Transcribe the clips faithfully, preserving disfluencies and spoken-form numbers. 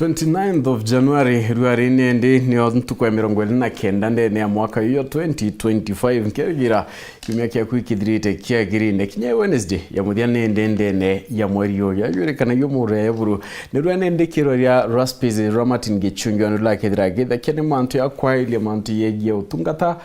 Twenty-ninth of January, ruari nindi nio ntuku ya mirongo iri na kenda ndene ya mwaka uyu twenty twenty-five. Nkerigira kiumia kiaku ikithirite kiagirine. Kinya Wednesday ya muthia nindi ndene ya mweri uyu. Yajwirikanagia muria ya buru. Ni rua nindi kirwa ria Raspis rwa Martin Gichungi, andu lakethira githakia ni mantu ya kwairia mantu yegie utungata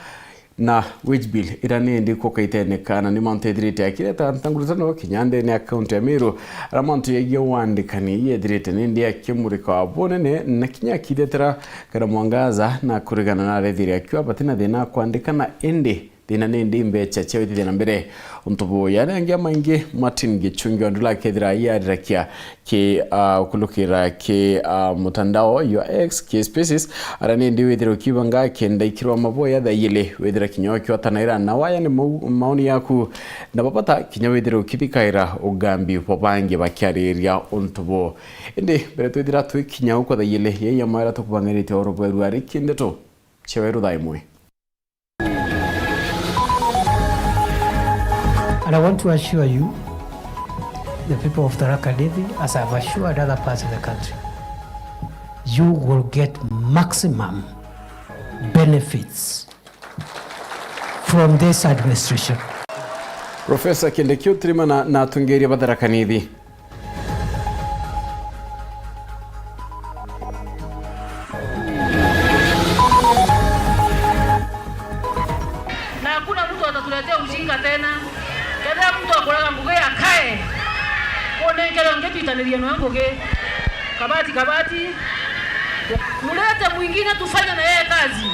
na wage bill ira nindi kukaiteneka, na ni mantu ethirite akireta ntangurutano kinya ndene ya kaunti ya Meru, ara mantu yegie wandikani yethirite nindi akimurika wa bunene, na kinya akithetera kana mwangaza na kurigana na arethire akiwa bati na thina kwandikana, indi thina nindi mbecha cia witithia na mbere. Untu buya, aria angi amaingi Martin Gichungi wa Ndula akethira yarirakia ki, ah, ukulukira ki, ah, mutandao jwa X, ki Spaces, ara nindi withire ukibanga kenda ikirwa maboya thaa ijiri, withira kinya ukiotanaira na waya ni mau-, maoni yaku, na babata kinya withire ukithikaira ugambi bwa bangi bakiariria untu bu. Indi mbere twithira twikinya uko thaa ijiri, yei amwe aria tukubangirite oro bweru ari kindeto cia weru thaa imwe. And I want to assure you, the people of Tharaka Nithi, as I've assured other parts of the country, you will get maximum benefits from this administration. Professor Kindiki utirimana na atongeria ba Tharaka Nithi. Na hakuna mtu atatuletea ujinga tena. Kethira mtu akuraga ngugi akae, unengere ungi twitanirie nawe ngugi. Kabati, kabati. Mulete mwingine tufanye na yeye kazi.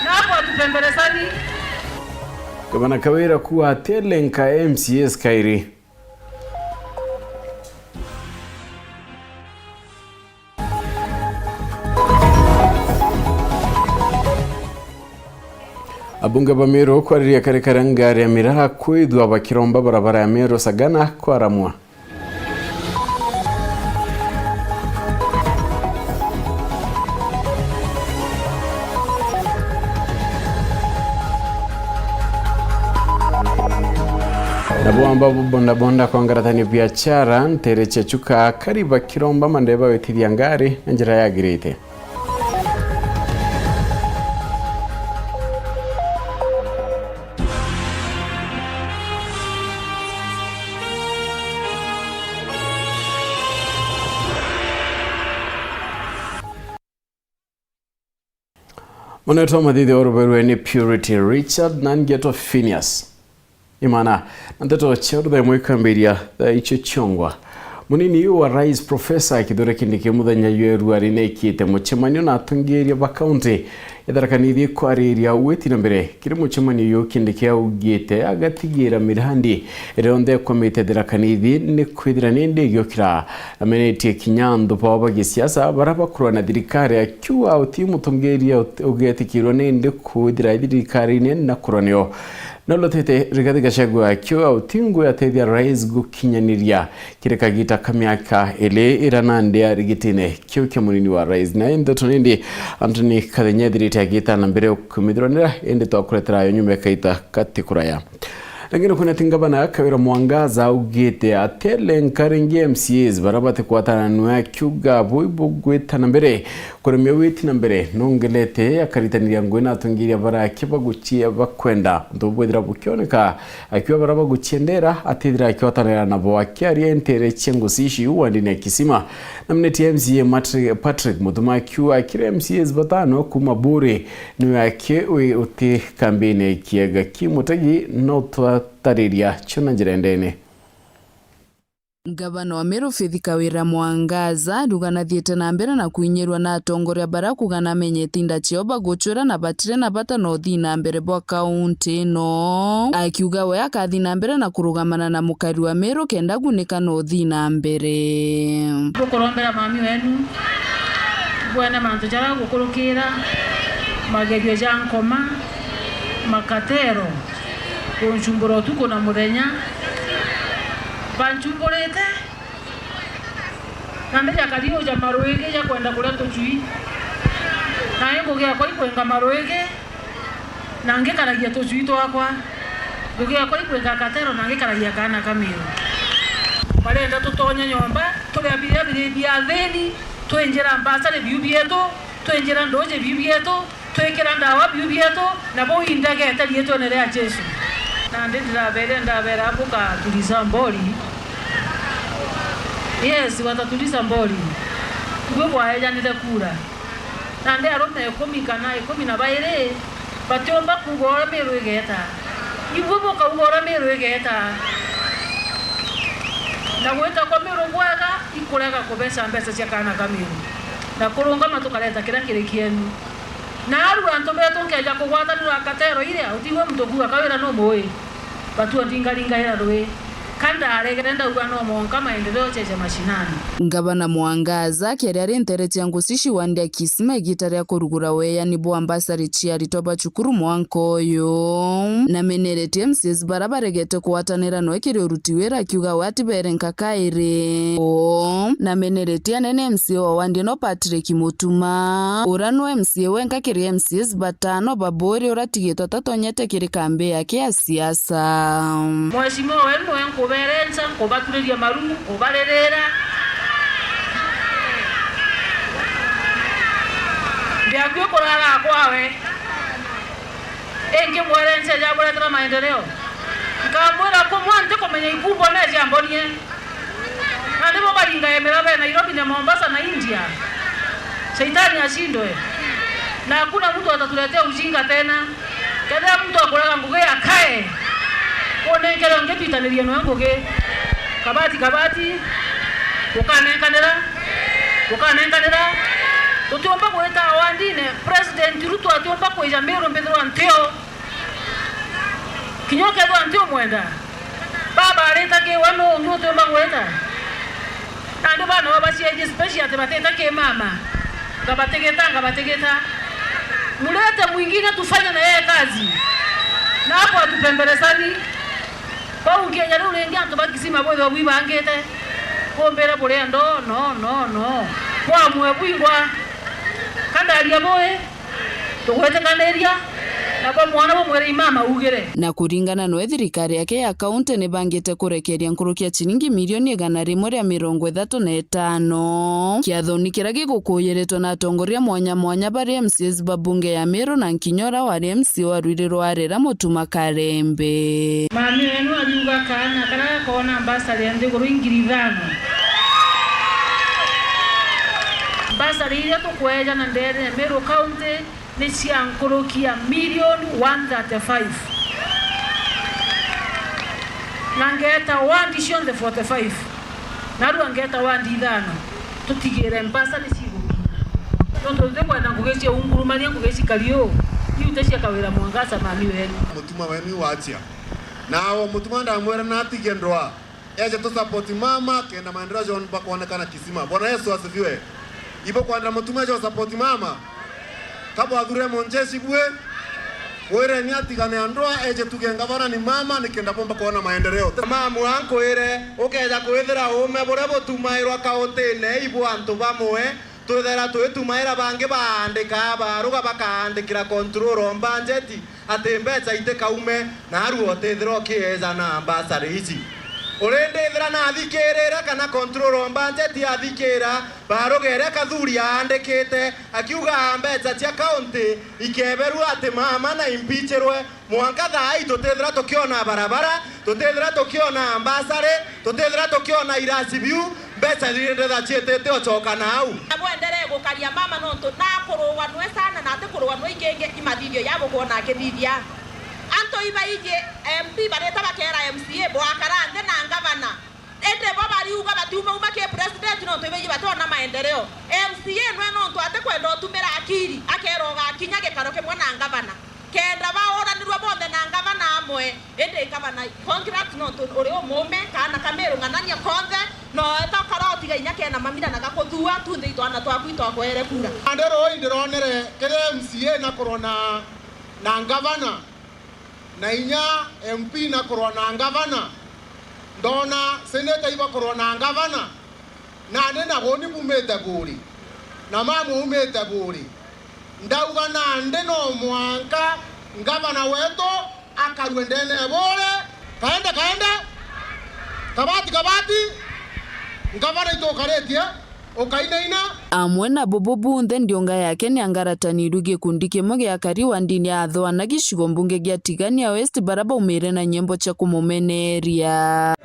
Na hapo hatupembelezani. Gavana Kawira kuwa atelenka M C As kairi. Abunge ba Meru kwariria kari karia ngari ya mirara kwithwa bakiromba barabara ya Meru Sagana kwaramwa. Nabo amba bondabonda kwangaratania biachara ntere cia Chuka kari bakiromba mandeba witithia ngari na njira yagirite. Munetwa mathithi oruberwe ni Purity Richard na ngetwa Phineas. Imana, na nteto cia rutha imwe ikambiria thaa icio ciongwa. Munini wa Rais Professor Kithure Kindiki muthenya jwa ruari nekiite mucemanio na atongeria ba kaunti ya Tharaka Nithi kwariria witi na mbere. Kiri mucemanio uyu Kindiki augite agatigira mirandi iria yonthe ikwamite Tharaka Nithi ni kwithira nindi igiukira. Amenetie kinya antu bao ba gisiasa bara bakurwa na thirikari akiuga uti mutongeria ut-, ugetikirwa nindi kwithira thirikarine na kurwa nio. Nolotete Rigathi Gachagua akiuga uti ngui atethia rais gukinyaniria kiri kagita ka miaka iri ira nandi arigitine kiu kia munini wa rais. Na ndeto nindi Anthony Kathenya ethirite agita na mbere kumithirwanira, indi twakuretera ayo nyuma ya kaita kati kuraya. Lakini kuna ti ngavana Kawira Mwangaza augite atelenka ringi M C As bara batikwatana nwe akiuga bui bugwita na mbere. Kuremia witi na mbere nongelete akaritaniria ngui na atongeria bara aki baguchia bakwenda untu bubwithira bukioneka akiwa bara baguchiendera atithira akiotanira nabo akiaria ntere cia Ngusishi wandini ya Kisima. Nominated M C A Matri-, Patrick Mutuma akiuga akiri M C As batano kuma Buri niwe aki wi uti kambini kiega ki Mutegi no twatariria cio na njira ndene. Ngavana wa Meru Faith Kawira Mwangaza ariuga nathiite na mbere na kwinyirua na atongoria bara kuuga namenyete inda ciao bagucwira na batire na bata na uthii na mbere bwa kaunti ino, akiuga we akathii na mbere na kurugamana na mukari wa Meru kenda agunika na uthii na mbere. Tukurombera mami wenu, bwene mantu jaria gukurukira, magerio ja nkoma, makatero, kunchumbura utuku na muthenya, banchumburite, na mbija kariuja maruigi ja kwenda kuria tucui, na ingugia kwa ikwenga maruigi, na ngikaragia tucui twakwa, ngugia kwa ikwenga katero, na ngikaragia kaana ka Miru. Barenda tutonye nyomba, turi abiria biri bia athini, Twinjira mbasari biu bietu, twinjira nduuji biu bietu, twikira ndawa biu bietu, na buu indegete riitwene ria Jesu. Nandi ndiraberia, ndabera bukatuliza mbori. Yes, watatuliza mbori. Ibui bwaejanire kura. Nandi arume ikumi kana ikumi na bairi batiumba kuuga uria Miru igeeta. Ibui bukauga uria Miru igeeta. Na gwita kwa Miru bwega ikurega kubeca mbeca cia kaana ka Miru. Na kurungama tukareta kiria kiri kienu. Naarua antu betu nkeeja kugwatanirwa katero iria, utigwe muntu kuuga kawira numui. Batua ndingaringaira rui. Ka ndaregere ndauga no mwanka maendeleo jeje mashinani. Ngavana Mwangaza akiaria ari nteere cia Ngucici wandi ya Kisima igiita ria kurugura weeyani bwa mbasari cia aritwa ba cukuru mwanka uyu, nameneretie M C As bara baregete kugwatanira noe kiri uruti wira, akiuga we atibeere nka kairi. Uu nameneretie anene M C A wa wandi ino Patrick Mutuma, ura no M C A wenka kiri M C As batano ba Buuri ura atigitwe atatonyete kiri kambi yake ya siasa. Mheshimiwa wenu we nkuberenca, nkubatureria maru, nkubaririra. Ndiakui kurara kwawe. Ingi mwerenca jaburetera maendeleo. Nkamwira kumwa ntikumenya ikumbo ne jambonie. Na nibo baringaga miraba ya Nairobi na Mombasa na India. Shaitani ashindwe. Na hakuna mtu atatuletea ujinga tena. Kethira mtu akuraga ngugi akae. Unenkere ungi twitanirie noe ngugi. Kabati, kabati. Ukanenkanira. Ukanenkanira. Tutiumba gwita awandine. President Ruto atiumba kwija Miru mbithirwa ntio. Kinya ukethirwa nti umwenda, baba arita ki we nu ungi utiumba gwita? Nandi bana babaciarie special ati batita ki mama, ngabatigita, ngabatigita. Mlete mwingine tufanye na yeye kazi. Na hapo hatupembelezani. Kwou nkienya riu ringi antu ba Kisima bwithirwa bwibangite, kumbire buria ndo, no, no, no. Bwamwe bwingwa. Ka ndaria bui? Tugwitikaniria, nabo mwana bumwire imama ugire. Na kuringana noe, thirikari yake ya kaunti nibangite kurekeria nkuruki ya ciringi milioni igana rimwe ria mirongo ithatu na itano kiathoni kiria gigukuyiritwe na atongoria mwanya mwanya bari M C As ba bunge ya Meru na nkinya uria wari M C A wa Rwiri rwa Arera Mutuma Karembe. Mami wenu ariuga kaana karia gakoona mbasari ya nthiguru i ngiri ithano. Mbasari iria tukweejana ndeene ya Meru County ni cia nkuruki ya milioni one thirty-five. Na ngeeta wandi cionthe forty-five. Narua ngeeta wandi ithano. Tutigire mbasari cigukinya. Nontu tutikwenda ngugi cia ungurumania, ngugi cikari uu. Iu ti cia Kawira Mwangaza mami wenu. Mutuma wenu iwachia. Nao Mutuma ndamwira natige ndwaa. Eje tu support mama, kenda maendeleo jon bakwonekana Kisima. Bwana Yesu asifiwe. Ibo kwenda Mutuma eje support mama. Kabwa athure Monjeshi bwe. Wire ni atigane andwa, eje tuge ngavana ni mama, ni kenda bomba kuona maendeleo. Mama ankwire, ukeja kwithira uume buria butumairwa kautine ibu antu bamwe, twithira twitumaira bangi baandika baruga bakaandikira control of budget. Ati mbeca itikaume, na arua utithira ukieja na mbasari ici. Urindithira nathikirire kana control of budget athikira, baruga iria Kathuri aandikite, akiuga mbeca cia kaunti ikeberua ati mama na impichirwe, mwanka thaa ii tutithira tukiona barabara, tutithira tukiona mbasari, tutithira tukiona irasi biu, mbeca irindithira ciitite ucoka nau. Na bwenderee gukaria mama nontu nakuruganwe sana na atikurugwa nwe ikingi imathithio ya gukwona akithithia. Antu ibaiji M P bareta bakera M C A bwakara nthi na ngavana. Indi bo bariuga batiumauma ki president nontu ibaiji bationa maendeleo. M C A nwe nontu atikwenda utumira akiri, akera ugakinya gikaro kimwe na ngavana. Kenda bauranirua bonthe na ngavana amwe, indi ngavana contract nontu uri umume, kaana ka Miru ng'anania konthe, no eta ukara utiga inya kena mamira na gakuthua, tunthe itwana twaku itwakwere kura. Nandi ruu ndironere kiri M C A na kurwa na, na ngavana, na inya M P na kurwa na ngavana, ndona seneta ibakurwa na ngavana, Nandi nabo ni bumite Buuri, na mamwe umite Buuri. Ndauga nandi no mwanka ngavana wetu akarue ndene ya Buuri. Kaende, kaende. Kabati, kabati. Ngavana itukaritie. Ukainaina. Amwe na bubu bunthe, ndiunga yake ni angaratanirue gikundi kimwe gia akari wa ndini ya Athoana gicigo mbunge gia Tigania West, bara baumire na nyimbo cia kumumeneria.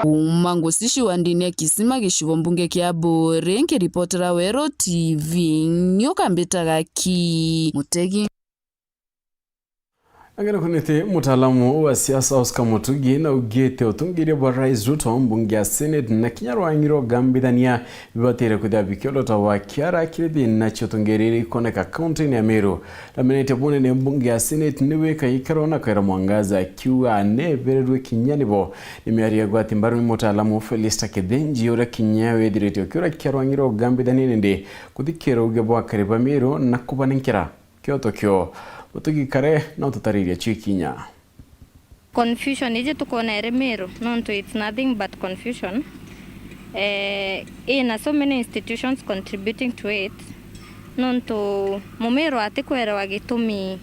Kuuma Ngucici wa ndini ya Kisima gicigo mbunge kia Buuri, nkiripotera Weru T V, nyoka mbitaga ki Mutegi. Angene kunite mutaalamu wa siasa Oscar Mutugi na ugite utungiria bwa Rais Ruto, mbunge ya Senate na kinya rwangi rwa ugambithania bibatire kwithira bikiorota wa kiara kiri thina cia utungiria ikoneka kaunti-ini ya Meru. Ramenete bunene mbunge ya Senate ni wika ikaro na Kawira Mwangaza akiuga nebererwe kinya nibo ni miario ya gwati mbaru ni mutaalamu Felista Kithinji uria kinya withirite ukiura kia rwangi rwa ugambithania nindi kuthikira uge bwa akari ba Meru na kubanenkera kioto kio. Mutugi Kare na ututariria cio ikinya. Confusion iji tukwona iri Meru, nontu it's nothing but confusion. Eh, ina so many institutions contributing to it. Nontu Mumiru atikwerewa gitumi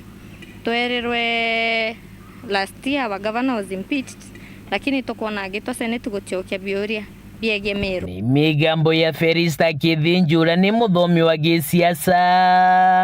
twerirwe last year our governor was impeached, lakini tukwona agitwa Senate gucokia biuria biegie Meru. Ni migambo ya Felista Kithinji, uria ni muthomi wa gisiasa,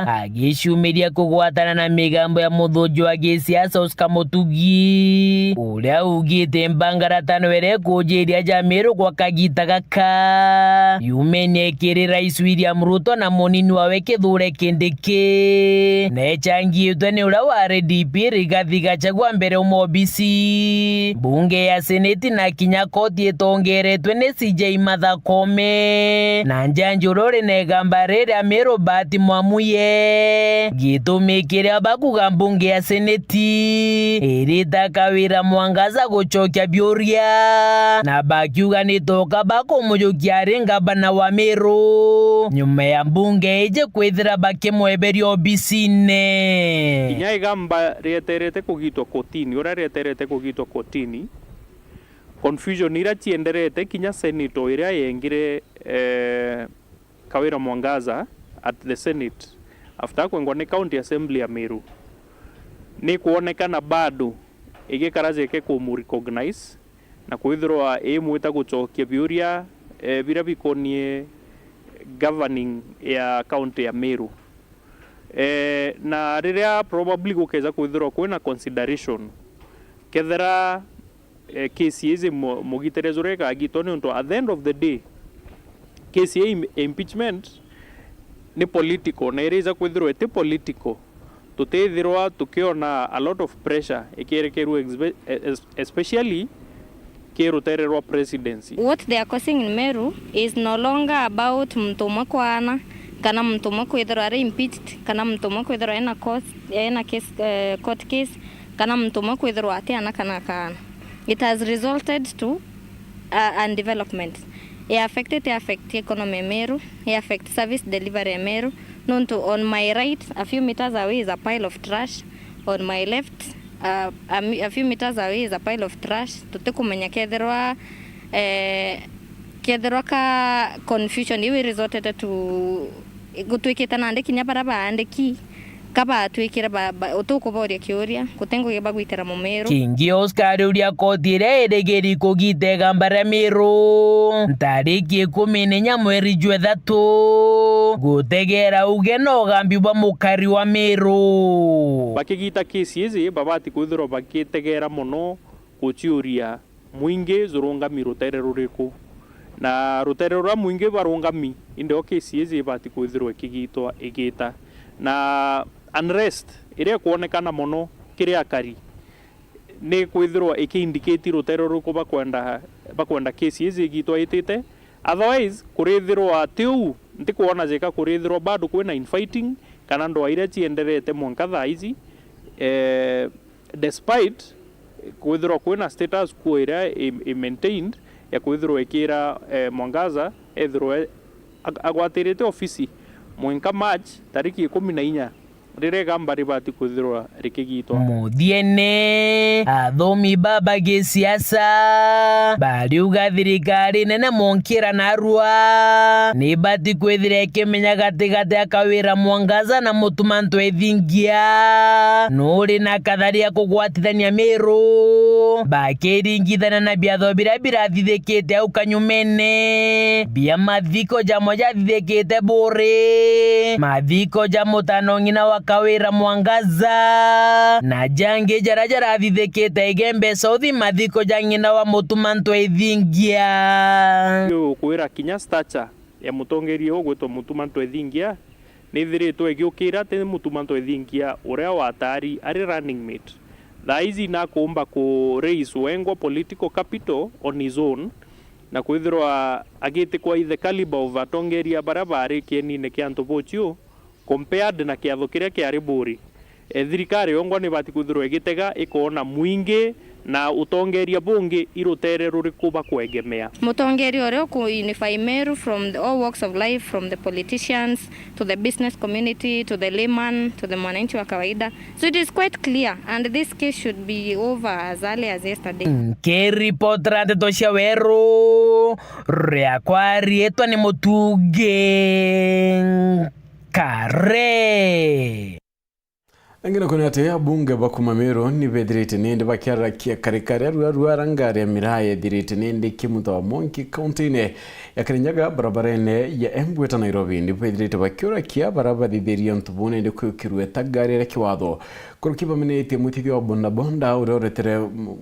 agiciumiria kugwatana na migambo ya muthunji wa gisiasa Oscar Mutugi, uria ugite mbangaratano iria ikujiria ja Meru gwa kagita gaka yumenie kiri Rais William Ruto na munini wawe Kithure Kindiki, na ichangiitwe ni uria wa R D P Rigathi Gachagua mbere uma obisi. Mbunge ya Seneti na kinya koti itongeretwe ni C J Martha Koome na njanji uria uri na igamba riria Meru Bati Mwamuye. Gitumi kiria bakuga mbunge ya Seneti irita Kawira Mwangaza gucokia biuria, na bakiuga ni toka bakumujukia ari ngabana wa Meru nyuma ya mbunge iji kwithira bakimweberia obisine. Kinya igamba rieterete kugitwa kotini, uria rieterete kugitwa kotini, confusion iria cienderete kinya senator iria yengire, eh, Kawira Mwangaza at the Senate after akwengwa ni County Assembly ya Meru, ni kwonekana bado igikara jeke kumu recognize na kwithirwa imwita gucokia biuria, eh, biria bikonie governing ya county ya Meru. Eh, na riria probably gukeja kwithirwa kwina consideration, kethira, eh, case iji mu-, mugitire juria ikagitwa, niuntu at the end of the day, case ya im-, impeachment ni political, na irija kwithirwa iti political, tutithirwa tukiona a lot of pressure ikierekerua expe-, es-, especially ki rutere rwa presidency. What they are causing in Meru is no longer about muntu umwe kwaana, kana muntu umwe kwithirwa ari impeached, kana muntu umwe kwithirwa ena cause, ena case, eh, court case, kana muntu umwe kwithirwa atiana kana akaana. It has resulted to, uh, undevelopment. I affect, it affect economy ya Meru, I affect service delivery ya Meru. Nontu on my right, a few meters away is a pile of trash. On my left, uh, a mi-, a few meters away is a pile of trash. Tutikumenya kethirwa, eh, kethirwa ka confusion iu iresortete to gutwikite nandi kinya baria baandiki ka batwikire ba, ba, utukuboria kiuria, guti ngugi bagwitira Mumiru. Kingi Oscar ariuria koti iria irigiri kugita igamba ria Miru ntariki ikumi na inya mweri jwa ithatu, gutegera uge na ugambi bwa mukari wa Miru. Bakigita kesi iji, babati kwithirwa bagitegera mono guciuria mwingi jurungami rutere ruriku, na rutere ruria mwingi barungami, indi o kesi iji ibati kwithirwa ikigitwa igita. Na unrest iria ikwonekana mono kiri akari ni kwithirwa iki indicate rutere ruriku bakwenda, bakwenda kesi iji igitwa itite. Otherwise, kurithirwa ti uu, ntikwona jeka kurithirwa bado kwina infighting kana ndwaa iria cienderete mwanka thaa iji, eh, despite kwithirwa kwina status quo iria i, i maintained ya kwithirwa ikira, eh, Mwangaza ethirwe ag-, agwatirite ofisi mwenka March tariki ikumi na inya. riria igamba ribati kwithirwa rikigitwa. Muthiene, athomi ba ba gisiasa bariuga thirikari nene monkira narua nibati kwithira ikimenya gatigati a Kawira Mwangaza na Mutuma Ntwethingia nuri na kathari ya kugwatithania Miru, bakiringithania na biatho biria birathithikite au kanyumene bia mathiko jamo jathithikite buri, mathiko ja mutano ng'ina wa Kawira Mwangaza, na jangi jaria jarathithikite Igembe South, mathiko ja ng'ina wa Mutuma Ntwethingia. Ukwira kinya stature ya mutongeria ugwitwa Mutuma Ntwethingia nithiritwe igiukira ati Mutuma Ntwethingia uria watari ari running mate. Thaa ici nakuumba ku raise wengwa political capital on his own, na kwithirwa agitikwa i the caliber of atongeria baria bari kienine kia antu bochiu, compared na kiatho kiria kiari buri. E, thirikari yongwa nibati kwithirwa igitega ikoona mwingi na utongeria bungi i rutere ruriku bakwegemea. Mutongeria uria uku unify Meru from the, all walks of life, from the politicians to the business community to the layman to the mwananchi wa kawaida. So it is quite clear and this case should be over as early as yesterday. Nkiripotera ndeto cia Weru, riakwa riitwa ni Mutungi Nkare. Ingi na kwina ati abunge ba kuma Meru ni bethirite nindi bakiarakia karikari arua arua ara ngari ya miraa yethirite nindi kimuta wa mwanki kaunti-ini ya Kirinyaga barabarene ya Embu eta Nairobi. Ni bethirite bakiurakia bara bathithiria untu buu nindi kwiukirwe ta ngari iria kiwatho. Kuruki bamenetie mwitithia wa bondabonda uria uretere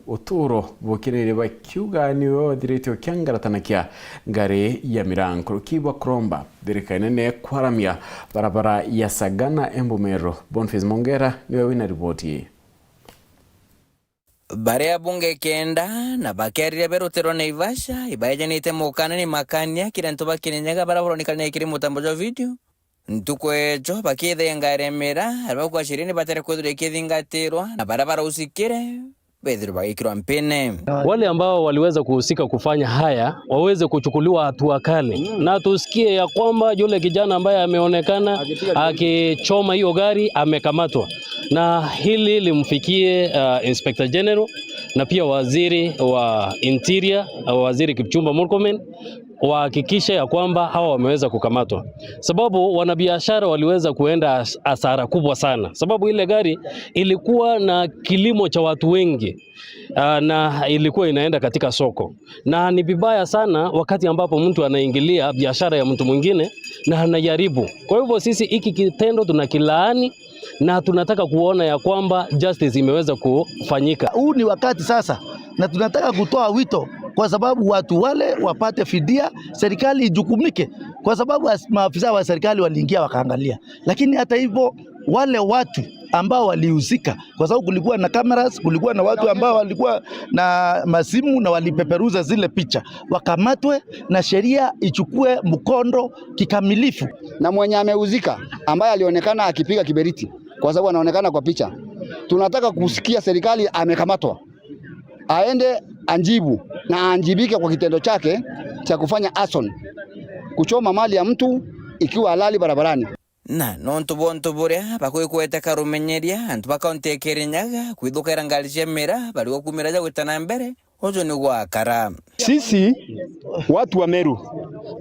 uturo bukirire bakiuga niwe wethirite ukiangaratanakia ngari ya miraa. Nkuruki bakuromba thirikari nene kwaramia barabara ya Sagana Embu Meru. Boniface Mongera niwe wina riboti ii. Baria abunge kenda na bakiarire berutirwa Naivasha, ibaejanite mukana ni makania kiri antu ba Kirinyaga baria baronikana kiri mutambo jwa video. Ntuku ejo bakithia ngari ya miraa, aria bakwashiria ni batere kwithirwa ikithingatirwa, na baria barausikire bethirwe bagikirwa mpine. Wale ambao waliweza kuhusika kufanya haya waweze kuchukuliwa hatua kali, na tusikie ya kwamba yule kijana ambaye ameonekana akichoma hiyo gari amekamatwa, na hili limfikie, uh, Inspector General na pia waziri wa Interior, uh, Waziri Kipchumba Murkomen, wahakikishe ya kwamba hawa wameweza kukamatwa, sababu wanabiashara waliweza kuenda has-, hasara kubwa sana, sababu ile gari ilikuwa na kilimo cha watu wengi, ah, na ilikuwa inaenda katika soko, na ni vibaya sana wakati ambapo mtu anaingilia biashara ya mtu mwingine na anaiharibu. Kwa hivyo sisi hiki kitendo tunakilaani na tunataka kuona ya kwamba justice imeweza kufanyika. Huu ni wakati sasa, na tunataka kutoa wito kwa sababu watu wale wapate fidia, serikali ijukumike, kwa sababu as-, maafisa wa serikali waliingia wakaangalia, lakini hata hivyo wale watu ambao walihusika, kwa sababu kulikuwa na cameras, kulikuwa na watu ambao walikuwa na masimu na walipeperuza zile picha, wakamatwe na sheria ichukue mkondo kikamilifu. Na mwenye amehusika, ambaye alionekana akipiga kiberiti, kwa sababu anaonekana kwa picha, tunataka kusikia serikali amekamatwa, aende anjibu na aanjibike kwa kitendo chake cha kufanya arson, kuchoma mali ya mtu ikiwa halali barabarani. Na nontu bwa untu buria bakwikweteka rumenyeria, antu ba kaunti ya Kirinyaga kwithukaira ngari cia miraa bari gukumira ja gwita na mbere, uju ni gwakara. Sisi watu wa Meru,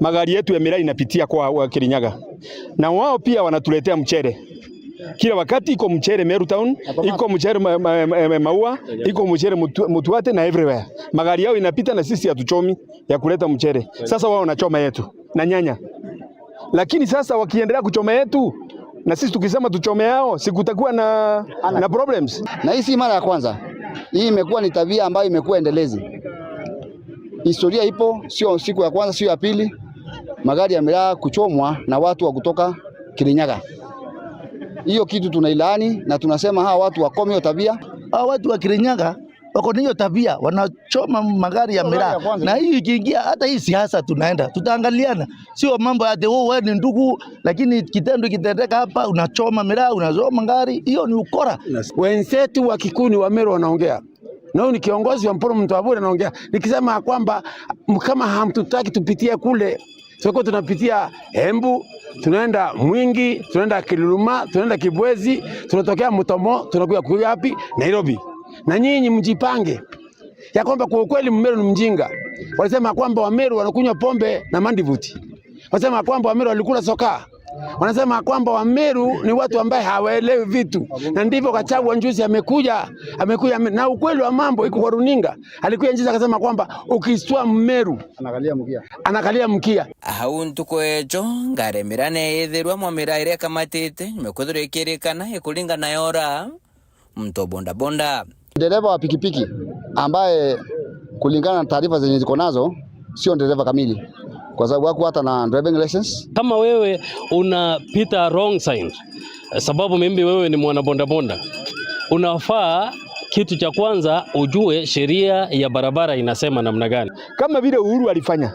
magari yetu ya miraa inapitia kwa wa Kirinyaga, na wao pia wanatuletea mchele. Kila wakati iko mchele Meru Town, iko mchele ma, ma, ma, ma, Maua, iko mchele Mutu-, Mutuate na everywhere. Magari yao inapita na sisi hatuchomi ya kuleta mchele. Sasa wao wanachoma yetu na nyanya. Lakini sasa wakiendelea kuchoma yetu, na sisi tukisema tuchome yao, si kutakuwa na, na problems? Na hii si mara ya kwanza. Hii imekuwa ni tabia ambayo imekuwa endelezi. Historia ipo, sio siku ya kwanza, sio ya pili, magari ya miraa kuchomwa na watu wa kutoka Kirinyaga. Hiyo kitu tunailaani na tunasema hawa watu wakome hiyo tabia. Hawa watu wa Kirinyaga wako na hiyo tabia, wanachoma magari ya miraa. Na hii ikiingia, hata hii siasa tunaenda, tutaangaliana. Sio mambo ati, "Oh, wewe ni ndugu," lakini kitendo kitendeka hapa, unachoma miraa, unachoma gari, hiyo ni ukora. Wenzetu wa Kikuyu ni wa Meru wanaongea. Na huyu ni kiongozi wa Mpuru Mtwaburi anaongea. Nikisema kwamba, m-, kama hamtutaki tupitie kule, Tutakuwa tunapitia Embu, tunaenda Mwingi, tunaenda Kiluruma, tunaenda Kibwezi, tunatokea Mutomo, tunakuja kuja wapi? Nairobi. Na nyinyi mjipange ya kwamba kwa ukweli Mmeru ni mjinga. Walisema kwamba Wameru wanakunywa pombe na mandivuti. Wanasema kwamba Wameru walikula soka. Wanasema kwamba Wameru ni watu ambaye hawaelewi vitu. Na ndivyo Gachagua juzi amekuja, amekuja ame-, na ukweli wa mambo iko kwa runinga. Alikuja juzi akasema kwamba ukistua Mmeru, anakalia mkia. Anakalia mkia. Hau ntuku ejo, ngari ya miraa neethirwa mwa miraa iria ikamatite, nyuma kwithirwa ikirikana ikuringana yora muntu wa bodaboda. Dereva wa pikipiki ambaye kulingana na taarifa zenye ziko nazo sio dereva kamili, kwa sababu hakuwa hata na driving license. Kama wewe unapita wrong sign, sababu maybe wewe ni mwana bodaboda, unafaa kitu cha kwanza ujue sheria ya barabara inasema namna gani. Kama vile Uhuru alifanya,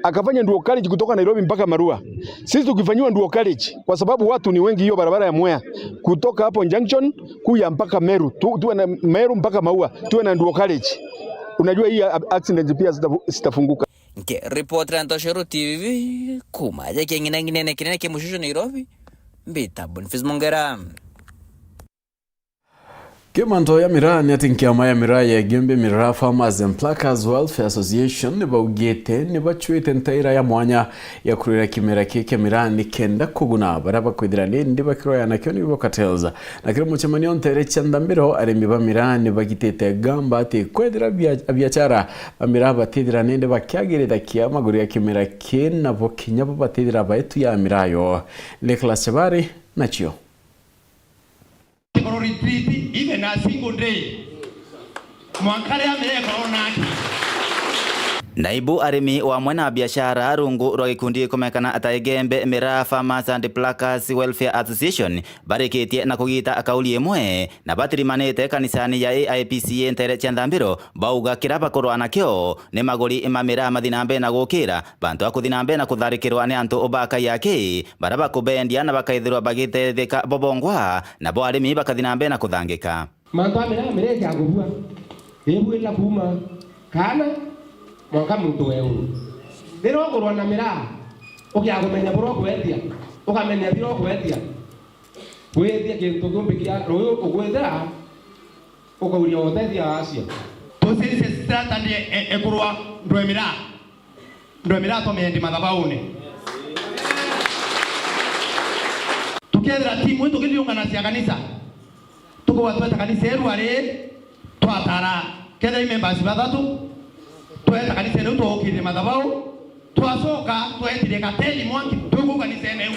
akafanya dual carriage kutoka Nairobi mpaka Marua. Sisi tukifanyiwa dual carriage, kwa sababu watu ni wengi, hiyo barabara ya Mwea kutoka hapo junction kuja mpaka Meru, tu-, tuwe na Meru mpaka Maua, tuwe na dual carriage. Unajua hii a-, accident pia zitafu-, zitafunguka. Nkiripotera Ntoshero T V kuma aja kieng'inang'inene kinene kia Mushushu Nairobi, mbita Boniface Mongera. Kimanto ya miraa ni ati nkiama ya miraa ya Igembe Miraa Farmers and Pluckers Welfare Association ni baugite ni bachuite ntaira ya mwanya ya kurira kimera kii kia miraa ni kenda kuguna baria bakwithira ni ndi bakirwaya nakio nibo cartels. Na kiri mucemanio ntere cia Nthambiro, arimi ba miraa ni bagitite gamba ati kwethira bia-, abiachara ba miraa batithira ni ndi bakiagirira kia maguru ya kimera kii, nabo kinya bo batithira baetu ya miraa yo. Nicholas Chabari nacio. Koro retreat, even a single day. Mwanka ria miraa ikorwo naki. Naibu arimi wamwe na biashara rungu rwa gikundi gikumekana ta Igembe Miraa Farmers and Pluckers Welfare Association barikitie na kugita kauli imwe na batirimanite kanisani ya A I P C A ntere cia Nthambiro, bauga kira bakurwa nakio ni maguri ma miraa mathi na mbere na gukira, bantu a kuthi na mbere na kutharikirwa ni antu ba kai aki, baria bakubendia na bakaithirwa bagitetheka bo bongwa, nabo arimi bakathi na mbere na kuthangika. Mantu a miraa, miraa ikiaga kubua, ibuita kuuma kaana mwanka muntu weewe. Riria ukurwa na miraa, ukiaga kumenya buria ukwetia, ukamenya biria ukwetia, withia kintu kiumbi kia ruuji ukugwitira, ukauria utethia acio. Tuciirie Satani e-, e-, ekurwa ndwe miraa. Ndwe miraa tumendi mathabaune. Tukethira timu ii tukithiungana cia kanisa, tukuwa tweta kanisa iru ari, twatara kethira i members bathatu, tweta kanisa iu twaukirie mathabau, twacoka twetire kateli mwanki twi kuu kanisene iu.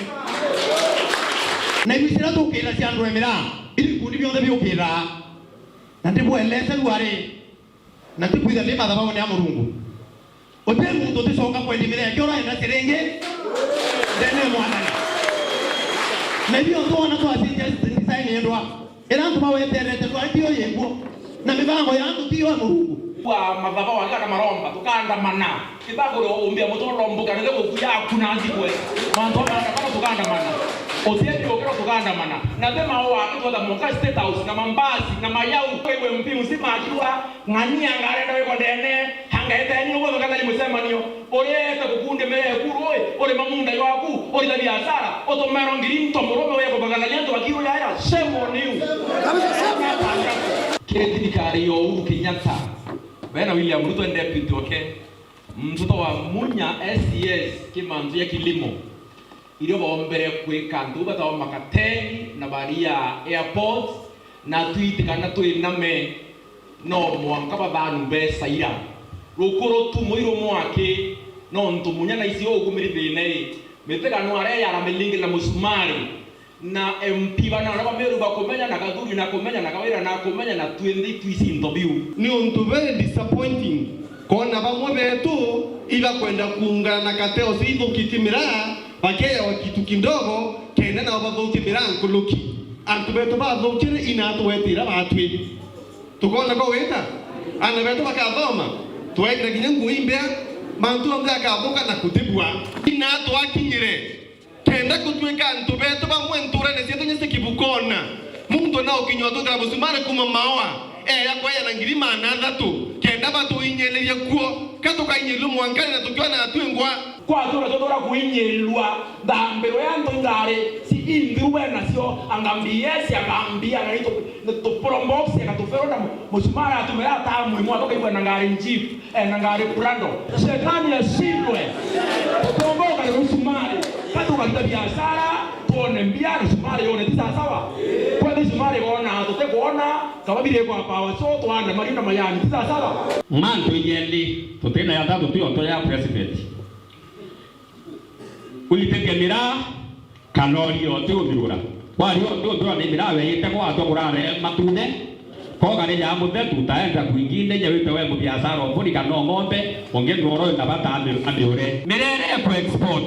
Na ibu ciria tukira cia ndwe miraa, ibi bikundi bionthe biukira. Na ndibwelese riu ari, na tikwitha ndi mathabaune ya Murungu. Uti muntu uticoka kwendia miraa yake uraenda ciringi ndene ya Mwathani. Na ibio twona twacinjia design yendwa, ira antu baweterete twari tiyo yengwo, na mibango ya antu tiyo ya Murungu. Kwa mathabau anga na maromba, tukaandamana. Kithagure umbia mutu urombuka, nithe guku yaku na nthikwe. Mantu maandamana, tukaandamana. Uti ati ukira tukaandamana. Na thema wa twetha mwanka State House, na mambasi, na mayau, kwa M P mzima akiwa, ng'ania ngarenda wikwa ndene, hangaeteni niguo tukathari mucemanio. Uriete gukundi miraa eku rui, uri mamunda jwaku, uri ta biashara, utumerwa ngiri into murume wiko bagatharia antu bakiru yaya, shame on you. Kiri thirikari ya Uhuru Kenyatta, bena William Ruto and deputy wake, mtoto wa Munya S C S, kimantu ya kilimo. Irio boombere kwika antu batawa makateni na baria airport, na twiti kana twiname, no mwanka bathanu besaira. Rukuru tu muiru mwaki, nontu Munya na icio ugumiri thina i. Mitigano aria yara milingi na musumari, na M P bana na bameru bakumenya, na Gathuri na kumenya, na Kawira na kumenya, na twinthi twisi into biu. Ni untu very disappointing kwona bamwe betu ibakwenda kuungana na kateo cithukitie miraa, bakeewa kitu kidogo, kenda nao bathukie miraa nkuruki. Antu betu bathukire ina twetira batwi. Tukona ko wita? Ana betu bakathoma, twekira kinya nguo imbea, mantu onthe akathuka na kutibua. Ina twakinyire, kenda gutwika antu betu bamwe nturene cietu nya cia Kibukona, muntu na ukinywa twikira musumari kuma maoa. Eya kweja na ngiri maana athatu, kenda batuinyiiririe kuo, ka tukainyirua mwankani na tukiona atwi ngwa. Kwatura tutura kuinyiirua, nthambiro ya antu ingari, si inthiru we nacio, anga mbia cia, anga mbia, na itu, tu probox, na tufero na mu-, musumari atumira atamu imwe, tukaigua na ngari Jeep. Ena ngari Prado. Shetani ashindwe. Tukomboka na misumari. Ka tukarita biashara, tuone mbia, misumari yone, ti sawa sawa? Kwa misumari wona, tutikwona, kaba biri kwa power, so twanda mari na majani, ti sawa sawa? Mantu ijendi, tutina ya thatu tu yonto ya president. Uitike miraa, kana urie uti uthirura. Waria uti uthirura ni miraa weyite gwatwa kurare matune. Koga ni ya muthetu, taenda kwingine, nyawite we mubiashara umbuni kana ng'ombe, ungi ndworo na bata ami-, amiure. Mirere ku export,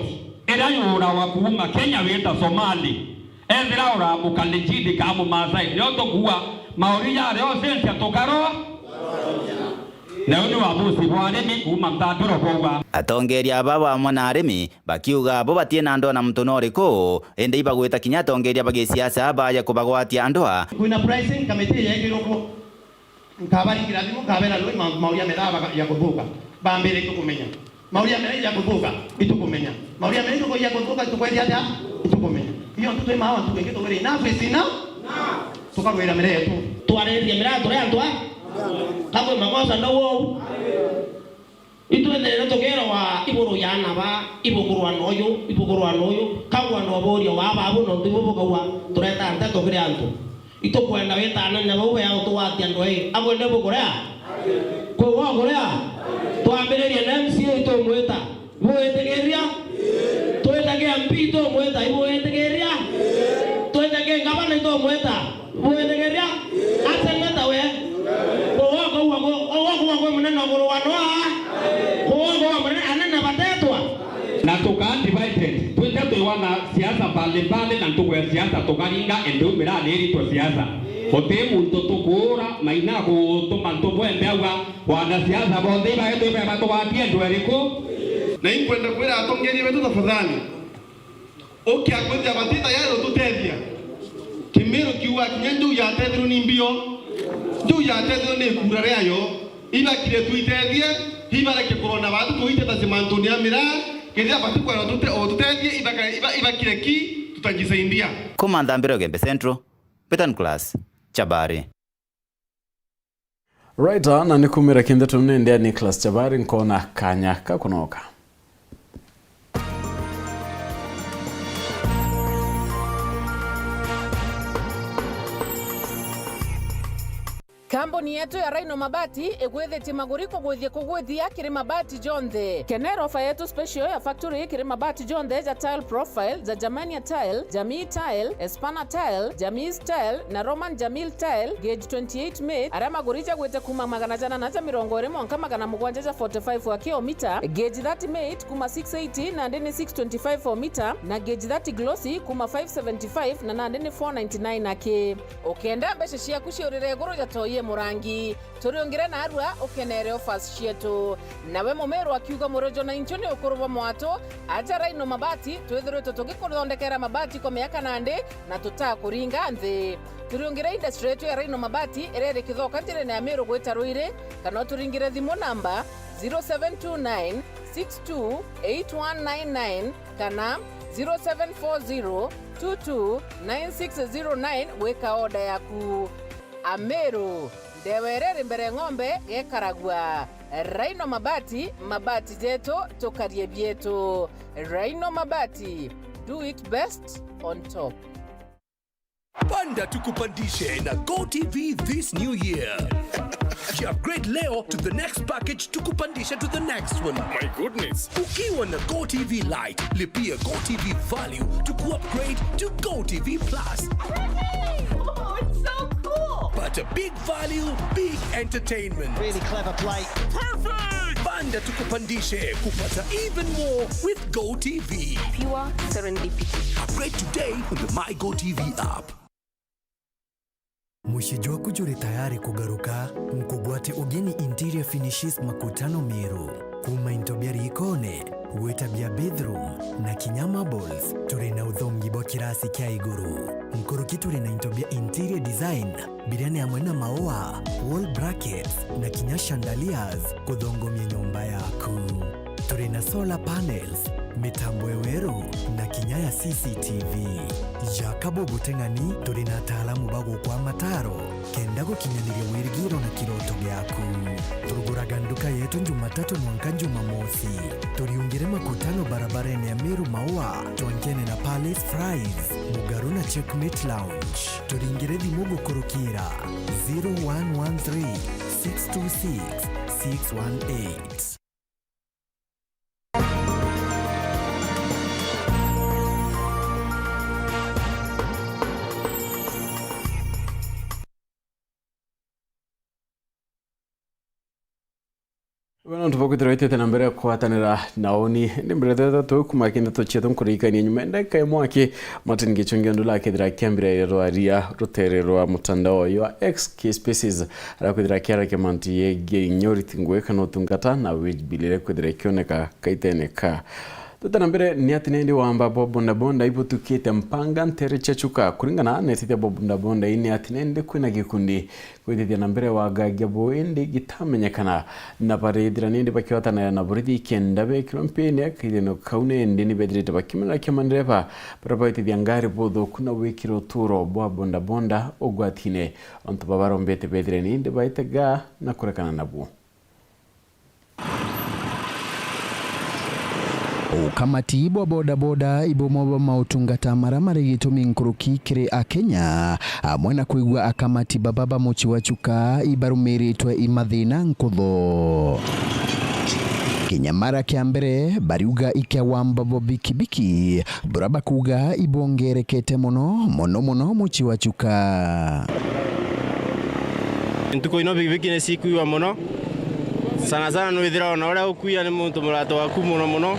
ira yurawa kuuma Kenya wita Somali, ethira uramuka legit ka Mumaasai, nio tukuua mauri jaria ucenjia tukaroa. Na uu ni wabusi bwa arimi kuuma Nthanduro bwauga. Atongeria aba bamwe na arimi bakiuga bo batie na ndwaa na muntu no uriku, indi ibagwita kinya atongeria ba gisiasa baja kubagwatia ndwaa. Kwina pricing committee yekirwe kuo. Nkabaringira thimu, nkabera, "Rui, ma-, mauria methaa baka-, ya kuthuka." Bambire, "Itukumenya." Mauria mere ya kuthuka, itukumenya. Mauria mere ituku ya kuthuka, itukwethia atia? Itukumenya. Iyo ntutu imawa ntuku ingi tugwire enough is enough. Tukarwira mere yetu. Twariririe mere turi antu a? Kakwi makosa no wou. Itwethirire tukirwa iburu ya ana ba, ibukurwa na uyu, ibukurwa na uyu, kagwa na uburia wa babu nontu ibu bukauga tureta nteto kiri antu. Itukwenda wita anene bau bea utugwatia ndwaa ii. Akwende bukuria? Kwi gwa kuria? Twambiririe na M C A itumwita. Ibwitikiria? Twite ki M P itumwita. Ibwitikiria? Twite ki ngavana itumwita. Ibwitikiria? Aseneta we. Kwi gwa kuuga ku-, kwi gwa kuuga kwi munene uguru wa noa. Kwi gwa kuuga munene anene batetwa. Na tukaa divided, twite twi wana siasa mbalimbali na ntugu ya siasa tukaringa, indi umirani iritwe siasa. Guti muntu tukuura, Maina gutuma ntugu ende auga, wanasiasa bonthe ibaetwe beba tugatie ndwaa iriku? Na inkwenda kwira atongeria betu, tafadhali, ukia kwithia bati tayari ututethia. Kimiru kiuga kinya njuu yatethirwe ni mbio, njuu yatethirwe ni ikura riayo, ibakire tuitethie, ibareke kurona batu tuiteta mantuni ya miraa, kethira bati kwenda tute-, ututethie, ibaka-, iba-, ibakire ki, tutajisaidia. Kuma Nthambiro Gembe Central, Peter Nicholas Chabari. Right, ah, na ni kumira kindeto nende ya Nicholas Chabari, nkona kanya ka kunoka. Kambuni yetu ya Rhino Mabati igwithitie maguri kugwithia kugwithia kiri mabati jonthe. Kenera ofa yetu special ya factory kiri mabati jonthe ja tile profile, ja Germania tile, Jamii tile, Espana tile, Jamii tile, na Roman Jamil tile, gauge twenty-eight mate, aria maguri jagwite kuma magana jana na ja mirongo iri mwanka magana mugwanja ja forty-five wa kilomita, gauge thirty mate kuma six eighty nandi ni six twenty-five o mita, na gauge thirty glossy kuma five seventy-five na nandi ni four ninety-nine aki. Ukenda mbeca ciaku ciurire iguru ja toi i murangi, turiungire narua ukenere offers cietu. Nawe mumiru akiuga murojo na inchu ni ukuru bwa mwatu, aja Rhino Mabati, twithiritwe tugikuthondekera mabati kwa miaka nandi na tutakuringa nthi. Turiungire industry yetu ya Rhino Mabati iria iri Kithoka njirene ya Miru gwita Ruiri, kana uturingire thimu namba zero seven two nine six two eight one nine nine kana zero seven four zero two two nine six zero nine gwika order yaku. Ameru, ndewa iria iri mbere ng'ombe gekaragua. Rhino Mabati, mabati jetu, tukarie bietu. Rhino Mabati, do it best on top. Panda tukupandishe na GoTV this new year. Upgrade leo to the next package, tukupandishe to the next one. My goodness. Ukiwa na GoTV Lite, lipia GoTV Value to upgrade to GoTV Plus. Oh, it's so cool. Pata big value, big entertainment. Really clever play. Perfect! Panda tukupandishe kupata even more with GoTV. Pure serendipity. Upgrade today on the My GoTV app. Mucii jwaku juri tayari kugaruka? Nkugwate ugeni Interior Finishes Makutano Meru. Kuuma into bia riikone, gwita bia bathroom, na kinya marbles, turi na uthongi bwa kirasi kia iguru. Nkuruki turi na into bia interior design, biria ni amwe na maua, wall brackets, na kinya chandeliers kuthongomia nyomba yaku. Turi na solar panels, mitambo ya weru, na kinya ya C C T V. Jaka buguteng'ani, turi na ataalamu ba gukwa mataro kenda gukinyaniria wirigiro na kiroto giaku. Tuguraga nduka yetu Jumatatu mwanka Jumamosi. Turiungire Makutano barabarene ya Meru Maua, twankene na Palace Fries, mugaru na Checkmate Lounge. Turingire thimu gukurukira zero one one three, six two six, six one eight. Bwana, nontu bwa kwithirwa witite na mbere kugwatanira na uni, ni mbere thethatu kuma kenda tuchia tunkurikania nyuma ndeka imwe aki Martin Gichungi ndula akethira akiambira rwaria rutere rwa mutandao ywa X, K Spaces, ara kwithira akiarakia mantu yegie inya uriti ngugi kana utungata na wage bill iria kwithira ikioneka kaitene ka. Tuta na mbere ni ati nindi wamba bwa bodaboda ibutukite mpanga ntere cia chuka. Kuringana na itithia bwa bodaboda ii ni ati nindi kwina gikundi gwitithia na mbere wagagia buu indi gitamenyekana, na barithira nindi bakiotanira na borithi kenda bekirwa mpini kaitheno kau nindi ni bethirite bakimenera kia mandereba bara baitithia ngari buthuku na gwikira uturo bwa bodaboda ugwatine, ontu babarombete bethire nindi baitega na kurekana nabuo. Ukamati bwa bodaboda i bumwe bwa mautungata maria mari gitumi nkuruki kiri Akenya, amwe na kwigua akamati baba ba mucii wa Chuka ibarumiritwe i mathina nkuthu. Kinyamara kia mbere, bariuga ikia wamba bwa bikibiki, bura bakuuga ibwongerekete mono, mono mono mucii wa Chuka. Ntuku ino bikibiki ni cikuiwa mono. Sana sana nwithira ona uria ukuia ni muntu murata waku mono mono.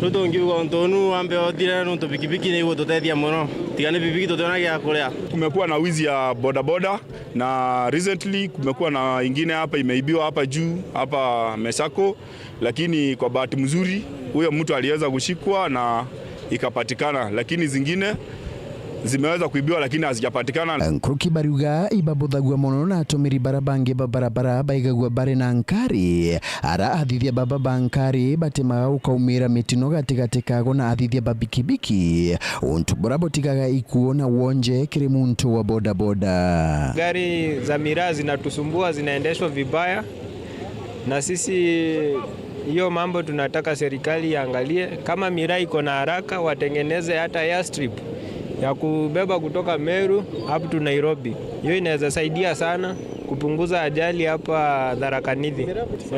Riu tungiuga untu unu wambe uthire nuntu bikibiki ni igututethia mono. Tiga ni bikibiki tutiona gia kuria. Kumekuwa na wizi ya bodaboda na recently kumekuwa na ingine hapa imeibiwa hapa juu, hapa Mesako, lakini kwa bahati mzuri huyo mtu aliweza kushikwa na ikapatikana, lakini zingine zimeweza kuibiwa lakini hazijapatikana. Nkuruki bariuga ibabuthagua mono na atumiri bara bangi ba barabara baigagua bari na nkari, ara athithia baba ba nkari batemaga gukaumira mitino gatigati kago na athithia ba bikibiki, untu bura butigaga ikuo na wonje kiri muntu wa bodaboda. Gari za miraa zinatusumbua, zinaendeshwa vibaya. Na sisi hiyo mambo tunataka serikali iangalie. Kama miraa iko na haraka, watengeneze hata airstrip ya kubeba kutoka Meru up to Nairobi. Hiyo inaweza saidia sana kupunguza ajali hapa Tharaka Nithi.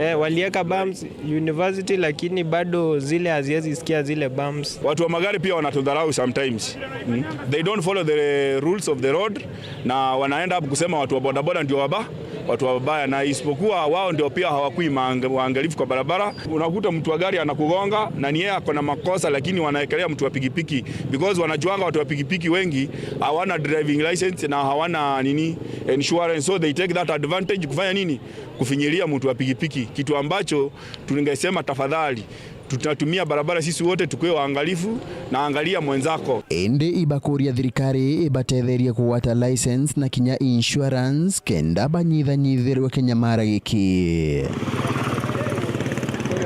Eh, walieka bumps university, lakini bado zile haziwezi sikia zile bumps. Watu wa magari pia wanatudharau sometimes. Mm. They don't follow the rules of the road. Na wanaenda hapo kusema watu wa bodaboda ndio waba-, watu wabaya, na isipokuwa wao ndio pia hawakui maang-, waangalifu kwa barabara. Unakuta mtu wa gari anakugonga na ni yeye ako na makosa, lakini wanaekelea mtu wa pikipiki because wanajuanga watu wa pikipiki wengi hawana driving license na hawana nini, insurance, so they take that advantage kufanya nini? Kufinyilia mtu wa pikipiki, kitu ambacho tungesema tafadhali Tutatumia barabara sisi wote, tukue waangalifu na angalia mwenzako. Indi ibakuria thirikari ibatetherie kugwata license na kinya insurance kenda banyithanyithirwe kinyamara giki.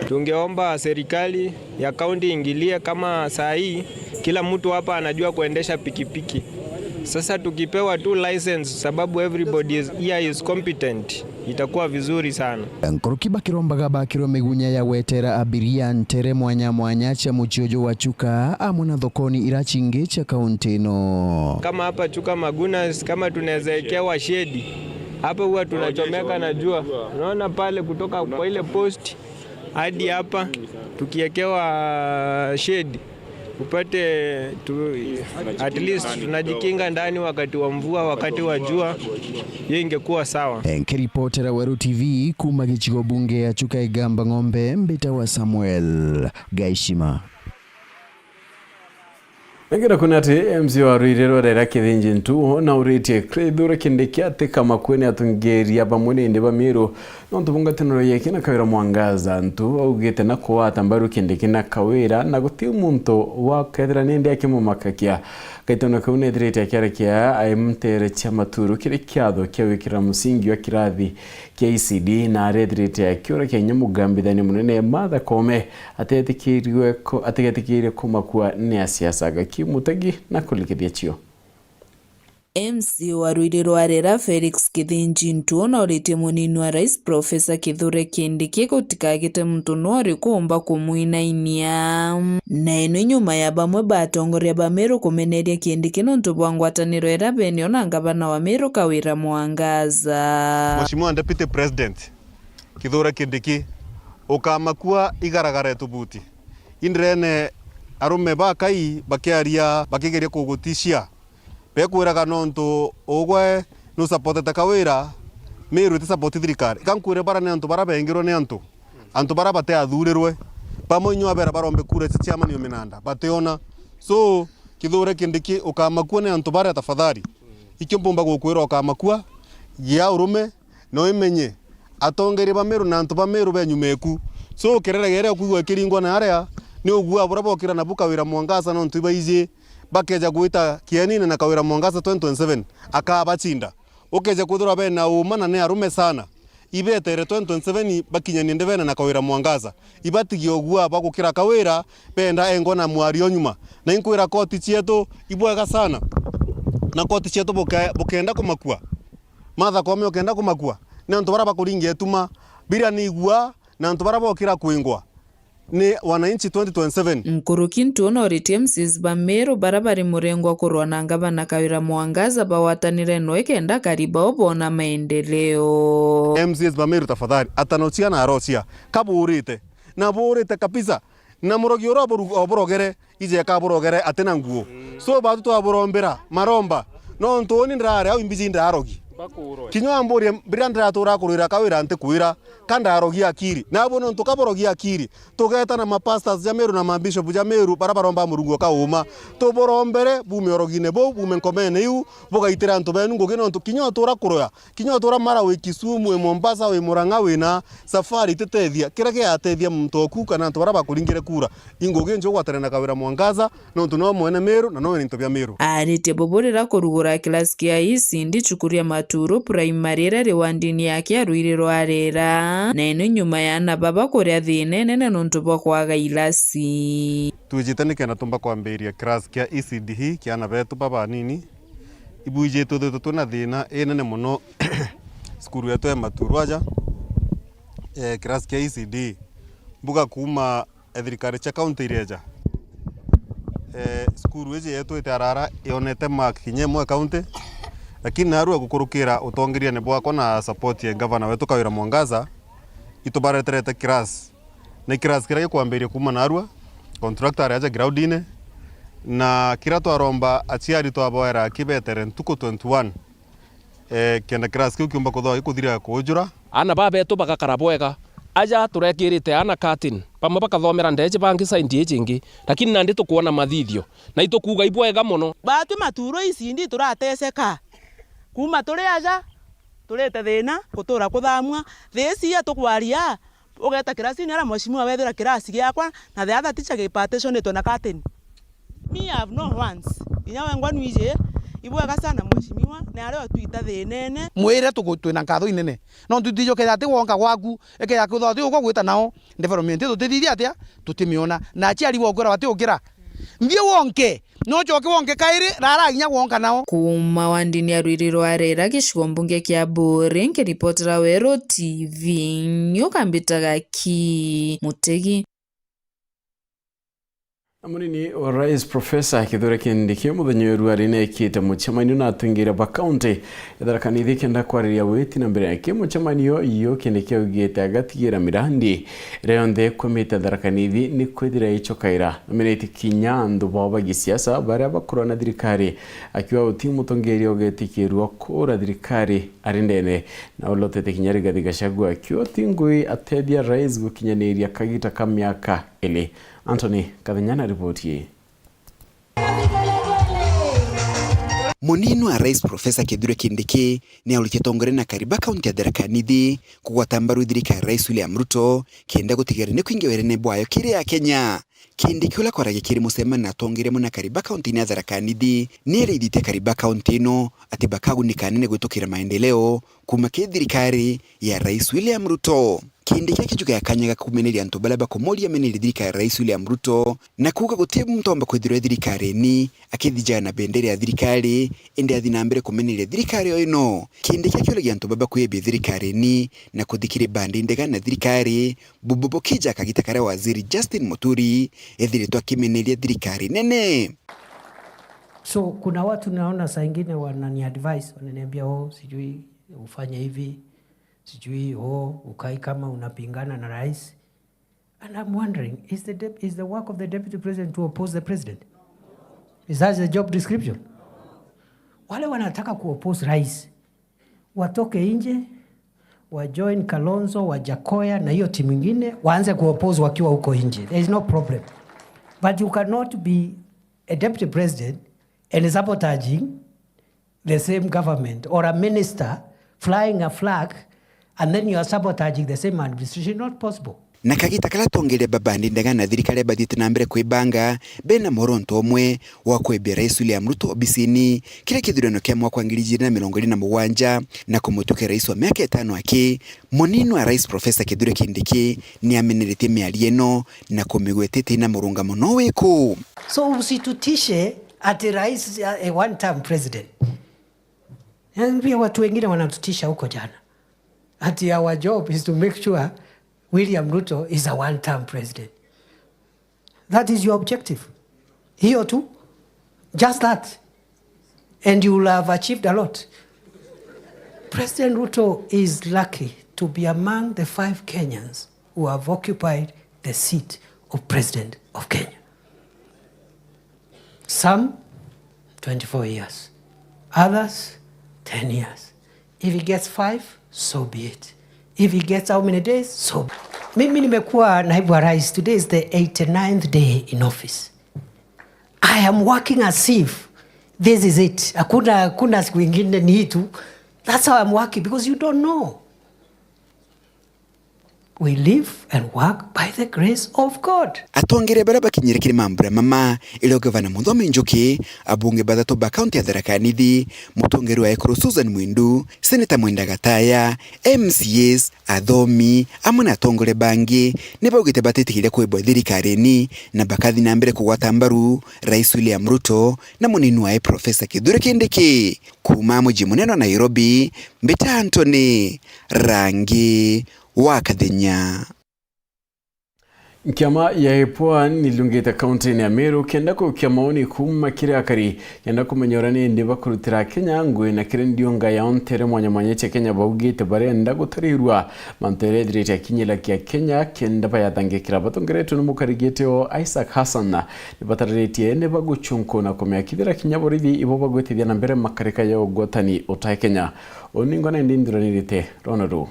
Tungeomba serikali ya kaunti ingilie, kama saa hii kila mtu hapa anajua kuendesha pikipiki. Sasa tukipewa tu license, sababu everybody is, here is competent, itakuwa vizuri sana. Nkuruki bakirombaga bakirwe migunya ya gwetera abiria ntere mwanya mwanya cia mucii uju wa Chuka amwe na thokoni iria cingi cia kaunti ino. Kama hapa Chuka Magunas, kama tunaweza ekewa shedi, hapa huwa tunachomeka na jua. Unaona pale kutoka kwa ile post hadi hapa, tukiekewa shedi, upate tu, at least tunajikinga ndani wakati wa mvua, wakati wa jua, hiyo ingekuwa sawa. Nkiripotera Weru T V kuuma gicigo bunge ya Chuka Igamba Ng'ombe, mbitawa Samuel Gaishima. Ningenda kwona ati M C A wa Ruiri rwa Raila Kithinji Ntu na uritie Craig Kindiki ati Kamakwe ni atongeria bamwe ni indi ba Miru Nontu bwa ngwataniro yake na Kawira Mwangaza, antu augite na kugwata mbaru Kindiki na Kawira, na guti muntu wakethira nindi akimumakakia. Gaitano kau nethirite akiarekia aimtere cia maturu kiri kiatho kia gwikira musingi wa kirathi kia E C D, na arethirite akiura kinya mugambithania munene Martha Koome atetikirwe ku-, ategetikirie kumakua ni asiasa. Gaki Mutegi na kulikithia cio. M C A wa Ruiri rwa Rera Felix Kithinji Ntuo na uritie munini wa rais Professor Kithure Kindiki gutikagite muntu nuu uriku umba kumwinainia. Na ino nyuma ya bamwe ba atongoria ba Meru kumeneria Kindiki nontu bwa ngwataniro iria benio na ngavana wa Meru Kawira Mwangaza. Mheshimiwa Deputy President Kithure Kindiki, ukamakua igaragara etubuti. Indirene arume ba Kai bakiaria, bakigeria kugutishia. Bekwiraga nontu ugwe nusapotete Kawira, Meru itisapoti thirikari. Kankwire bara ni antu bara bengirwe ni antu. Antu bara bateathurirwe. Bamwe inyuabera barombe kura cia chairman o minanda. Bationa. So, Kithure Kindiki ukamakua ni antu bara tafadhali. Ikio mpumba gukwira ukamakua, gia urume, no imenye, atongeria ba Meru na antu ba Meru be nyuma eku. So, kerere geria ukwigua ikiringwa na aria, ni ugua buria bokira nabu Kawira Mwangaza nontu ibaiji bakeja gwita kienine na Kawira Mwangaza twenty twenty-seven, akabacinda. Ukeja kwithirwa bena uma na ni arume sana, ibetere twenty twenty-seven bakinyanie ndebene na Kawira Mwangaza. Ibatigie ugua bwa gukira Kawira, benda engwa na mwario nyuma. Na inkwira koti cietu ibwega sana. Na koti cietu buke-, bukenda kumakua. Martha Koome ukenda kumakua, ni antu bara bakuringia ituma, biria ni igua, na antu bara bokira kwingwa ni wananchi twenty twenty-seven. Nkuruki Ntuo na uritie M C As ba Meru bara bari murengwa kurwa na ngavana Kawira Mwangaza bagwatanire noe kenda kari bao bona maendeleo. M C As ba Meru tafadhali, atanocia na arocia, kaburite, na burite kabisa, na murogi uria oburu-, oburogere, ije kaburogere atina nguo. So, batu twaburombera maromba, nontu uni ndirare au imbiji ndirarogi. Kinya wamburie biria ndiratura kurwira Kawira ntikwira, ka ndarogi akiri. Nabo nontu kaburogi akiri, tugeta na mapastors ja Meru na mabishop ja Meru bara baromba Murungu kauma. Tuburombere bume urogine buu, bume nkomene iu, bugaitira antu benu ngugi nontu kinya utura kuroya, kinya utura mara wi Kisumu, wi Mombasa, wi Murang'a, wina safari ititethia. Kiria giatethia muntu oku kana antu bara bakuringire kura, ingugi nju gwatana na Kawira Mwangaza, nontu no mwene Meru na no into bia Meru. Aritie bubu rira kurugura kilasi kia E C D cukuru ya Maturu Primary iria ri wandini yake ya Ruiri rwa Rera, na ino nyuma ya ana baba kuria thina inene nontu bwa kwaga ilasi. Twijite nikenda tumba kwambiria kilasi kia E C D hii kia ana betu babanini. Ibwijite twithitwe twina thina inene mono cukuru yetu ya Maturu aja, eh, kilasi kia E C D. Mbuga kuuma eh, thirikari cia kaunti iria ija. Eh, cukuru iji yetu iti arara yonete mark kinya imwe kaunti, lakini narua gukurukira utongeriene bwakwa na support ya gavana wetu Kawira Mwangaza, itubareterete class. Ni class kiria gikwambiria kuuma narua, contractor ari aja groundine, na kiria twaromba aciari twaboera kibetere ntuku twenty-one, eh, kenda class kiu kiumba kuthwa gikuthira kuujura. Ana ba betu bagakara bwega. Aja turekirite ana curtain, bamwe bakathomera ndeji, bangi side iji ingi, lakini nandi tukwona mathithio, na itukuuga ibwega mono. Batwi Maturu E C D turateseka. Kuuma turi aja, turite thina, gutura kuthamua. This year tukwaria, ugeta kirasini ara mheshimiwa wethira kirasi giakwa, na the other teacher gi partitionitwe na curtain. Me, I have no wants. Inya wengwa nwiji, ibwega sana mheshimiwa, ni ario twita thinene. Mwire tugu-, twina nkatho inene. Nontu twijukiria ati wonka gwaku, ekeja kwithwa ati ugwa gwita nao, development ii tutithithia atia? Tutimiona. Na aciari bwa ukira bati ukira. Mbie wonke, no ucoke wonke kairi, rara kinya wonka nao. Kuuma wandini ya Ruiri rwa Rera, gicigo mbunge kia Buuri, nkiripotera Weru T V, nio kambitaga ki Mutegi. Na munini wa rais Professor Kithure Kindiki muthenya wa irua rinekite mucemanio na atongeria ba kaunti ya Tharaka Nithi kenda kwariria witi na mbere. Ki mucemanio yu Kindiki augite agatigira mirandi iria yonthe ikwamite Tharaka Nithi ni kwithira icokaira. Aminite kinya antu bao ba gisiasa baria bakorwa na thirikari, akiuga guti mutongeria ugetikirua kuura thirikari ari ndene, na ulotete kinya Rigathi Gachagua akiuga ti ngui atethia rais gukinyaniria kagita ka miaka ili. Anthony Kathenya na riboti ii. Munini wa Rais Professor Kithure Kindiki ni auritie atongoria na kariba kaunti ya Tharaka Nithi kugwata mbaru thirikari ya Rais William Ruto kenda gutigira ni kwingia wirene bwayo kiri Akenya. Kindiki uria kwaragia kiri mucemanio na atongeria amwe na kariba kaunti-ini ya Tharaka Nithi, ni erithitie kariba kaunti ino ati bakagunika anene gwitukira maendeleo kuuma kiri thirikari ya Rais William Ruto. Kindiki akijukia kanya ga kumeneria antu baria bakumuria amenerie thirikari ya Rais William Ruto, na kuuga guti muntu omba kwithirwa e thirikari-ini akithijaga na bendera ya thirikari, indi athi na mbere kumeneria thirikari o ino. Kindiki akiuragia antu baba kwiyambia thirikari-ini na kuthi kiri bandi ndega na thirikari, bubu bukija kagita karia waziri Justin Muturi ethiritwe akimeneria thirikari nene. So, kuna watu naona saa ingine wanani advise, wananiambia, "Oh, sijui ufanye hivi, sijui, oh, ukai kama unapingana na rais." And I'm wondering, is the dep-, is the work of the deputy president to oppose the president? Is that the job description? Wale wanataka ku oppose rais, watoke nje, wa join Kalonzo, wa Jakoya na hiyo timu ingine, waanze ku oppose wakiwa huko nje. There is no problem. But you cannot be a deputy president and sabotaging the same government, or a minister flying a flag and then you are sabotaging the same administration. Not possible. Na kagita karia atongeria ba bandi ndega na thirikari bathiite na mbere kwibanga, bena muronto umwe wa kwebia Rais William Ruto obisini kiri kithurano kia mwaka wa ngiri igiri na mirongo iri na mugwanja na kumutukia rais wa miaka itano aki. Munini wa Rais Professor Kithure Kindiki ni ameneretie miario ino na kumigweta iti na murungamo no wiku. So usitutishe ati rais a, a one term president. Yaani pia watu wengine wanatutisha huko jana. Ati our job is to make sure William Ruto is a one term president. That is your objective. Hiyo tu. Just that. And you will have achieved a lot. President Ruto is lucky to be among the five Kenyans who have occupied the seat of President of Kenya. Some twenty-four years, others ten years. If he gets five, so be it. If he gets how many days, so. Mimi nimekuwa naibu wa rais, today is the eighty-ninth day in office. I am working as if this is it. Hakuna, hakuna siku ingine, ni hii tu. That's how I'm working because you don't know. We live and work by the grace of God. Atongeria baria bakinyire kiri mambura mama, irio gavana Muthomi Njuki, abunge bathatu ba kaunti ya Tharaka Nithi, mutongeria wa ekuru Susan Mwindu, seneta Mwenda Gataya, M C As, athomi, amwe na atongeria bangi, ni baugite batitikiria kwibwa thirikari-ini na bakathi na mbere kugwata mbaru Rais William Ruto na munini wae Professor Kithure Kindiki. Kuuma muji munene wa Nairobi, mbita Anthony Rangi wa Kathenya. Nkiama ya IPOA nilungite kaunti-ini ya Meru kenda kukia maoni kuuma kiri akari, kenda kumenya uria nindi bakurutira Kenya ngugi na kiri ndiunga ya ontere mwanya mwanya cia Kenya baugite barenda gutarirua mantu jaria ethirite akinyira kia Kenya kenda bayathangikira. Batongeretwe ni mukari giti o Isaac Hassan, nibatariritie ni bagucunku na kumea kithira kinya borithi ibo bagwitithia na mbere makarika ya ugwatani utae Kenya. Uni ngona ndi nthuranirite rona ru.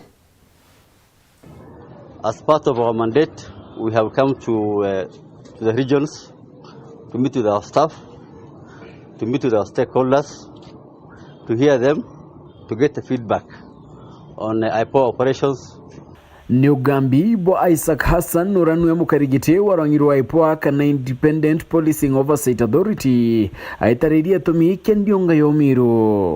As part of our mandate, we have come to, uh, to the regions to meet with our staff, to meet with our stakeholders, to hear them, to get the feedback on, uh, IPOA operations. Ni ugambi bwa Isaac Hassan, uria niwe mukarigiti wa rwangi rwa IPOA kana Independent Policing Oversight Authority, aitariria itumi kia ndiunga ya Umiru.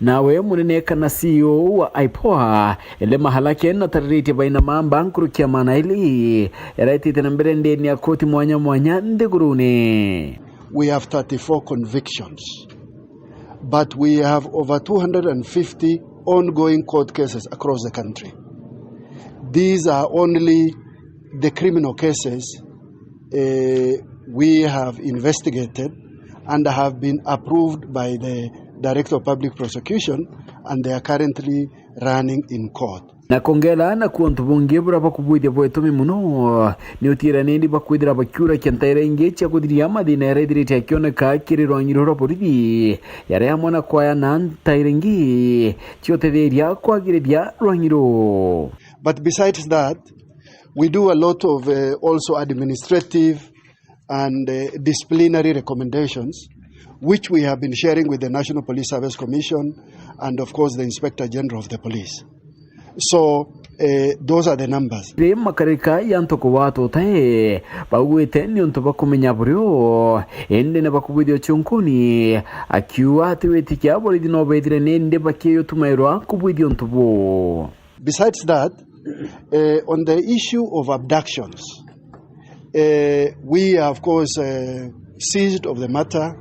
Nawe munene kana C E O wa IPOA, Ele Mahalake, natariritie baina mamba nkuruki ya maana ili, iraitite na mbere ndeni ya koti mwanya mwanya nthigurune. We have thirty-four convictions, but we have over two hundred and fifty ongoing court cases across the country. These are only the criminal cases, eh, we have investigated and have been approved by the Director of Public Prosecution, and they are currently running in court. Na kongela na kuo untu bungi buria bwa kubwithia bwa itumi mono, ni utiira nindi bakwithira bakiurakia ntaira ingi cia kuthiria mathina jaria ethirite akioneka kiri rwangi ruu rwa borithi, jaria amwe na kwayana ntaira ingi cia utetheria kwagiriria rwangi ruu. But besides that, we do a lot of, eh, also administrative and, eh, disciplinary recommendations, which we have been sharing with the National Police Service Commission and, of course, the Inspector General of the Police. So, eh, those are the numbers. Ri makarika ya ntuku wa tutae, baugwite ni untu bwa kumenya burio, indi ni bakubwithia uchunkuni, akiuga ati witikia borithi no bethire ni ndi bakiyutumairwa kubwithia untu buu. Besides that, eh, on the issue of abductions, eh, we are, of course, eh, seized of the matter.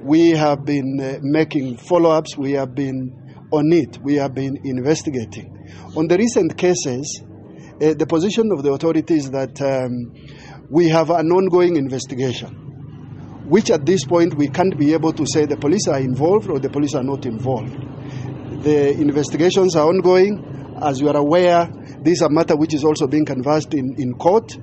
We have been, eh, making follow-ups. We have been on it. We have been investigating. On the recent cases, eh, the position of the authorities is that, um, we have an ongoing investigation, which at this point we can't be able to say the police are involved or the police are not involved. The investigations are ongoing. As you are aware, this is a matter which is also being canvassed in, in court,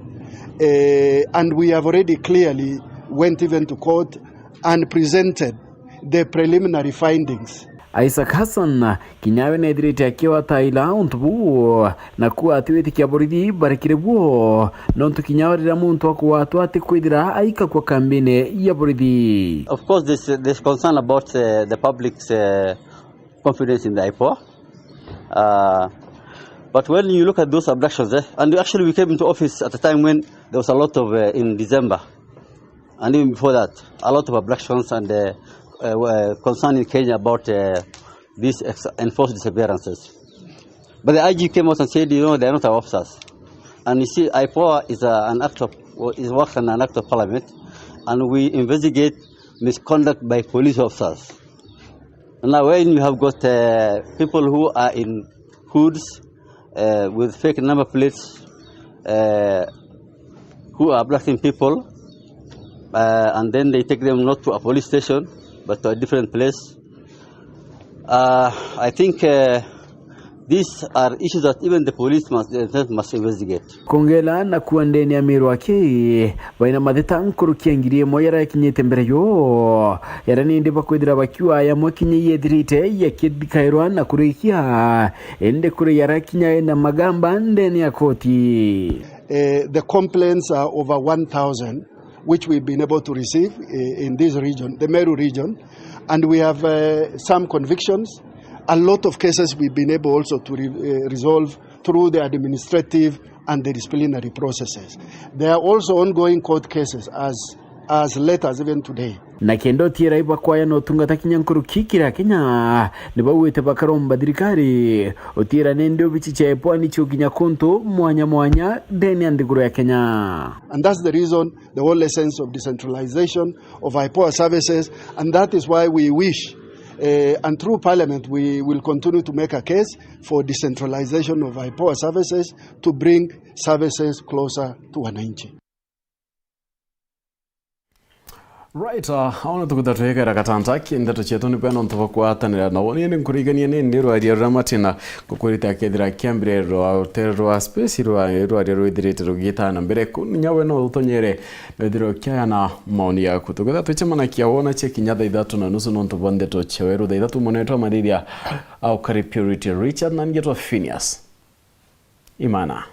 eh, and we have already clearly went even to court and presented the preliminary findings. Isaac Hassan, kinya we neethirite akiwataila untu buu, na kuuga ati witikia borithi barekire buo, nontu kinya we riria muntu akugwatwa atikwithira aikakua kambini ya borithi. Of course, there's, there's concern about, uh, the public's, uh, confidence in the IPOA. Uh, but when you look at those abductions, eh, and actually we came into office at a time when there was a lot of, uh, in December, and even before that, a lot of abductions and, uh, uh, were concern in Kenya about, uh, these ex-, enforced disappearances. But the I G came out and said, you know, they are not our officers. And you see, IPOA is a, an act of, is works under an act of parliament, and we investigate misconduct by police officers. Now, when you have got, uh, people who are in hoods, uh, with fake number plates, uh, who are abducting people, uh, and then they take them not to a police station, but to a different place. Uh, I think, uh, these are issues that even the police must, themselves must investigate. Kongela na kuua ndene ya miru aki, baina matheta nkuruki ya ngiri imwe yarakinyite mbere yo, yara nindi bakwithira bakiuga yamwe kinya yethirite yakithikairwa na kurikia, indi kuri yara kinya ina magamba ndene ya koti. Eh, the complaints are over one thousand, which we've been able to receive, eh, in this region, the Meru region, and we have, eh, some convictions. A lot of cases we've been able also to re-, eh, resolve through the administrative and the disciplinary processes. There are also ongoing court cases as, as late as even today. Na kenda utiira ibakwaya na utungata kinya nkuruki kiri Akenya, ni baugite bakaromba thirikari utiira nindi obici cia IPOA ni ciukinya kuntu mwanya mwanya ndene ya nthiguru ya Kenya. And that's the reason the whole essence of decentralization of IPOA services, and that is why we wish, eh, and through Parliament, we will continue to make a case for decentralization of IPOA services to bring services closer to wananchi. Right, uh, aona tukuta twegera gatanta ki ndeto cietu ni beno ntu bakwatanira na woni ni nkurigania ni ndi rwaria ruria matina kukurite akethira kiambire rwa rutere rwa space rwa rwaria rwithirite rugitana mbere ku nya we no utonyere wethire ukiayana maoni yaku. Tuketha twicemanakia wona cia kinya thaa ithatu na nusu nontu bwa ndeto cia weru thaa ithatu mwanetwa Mariria au kari Purity Richard na ngetwa Phineas Imana.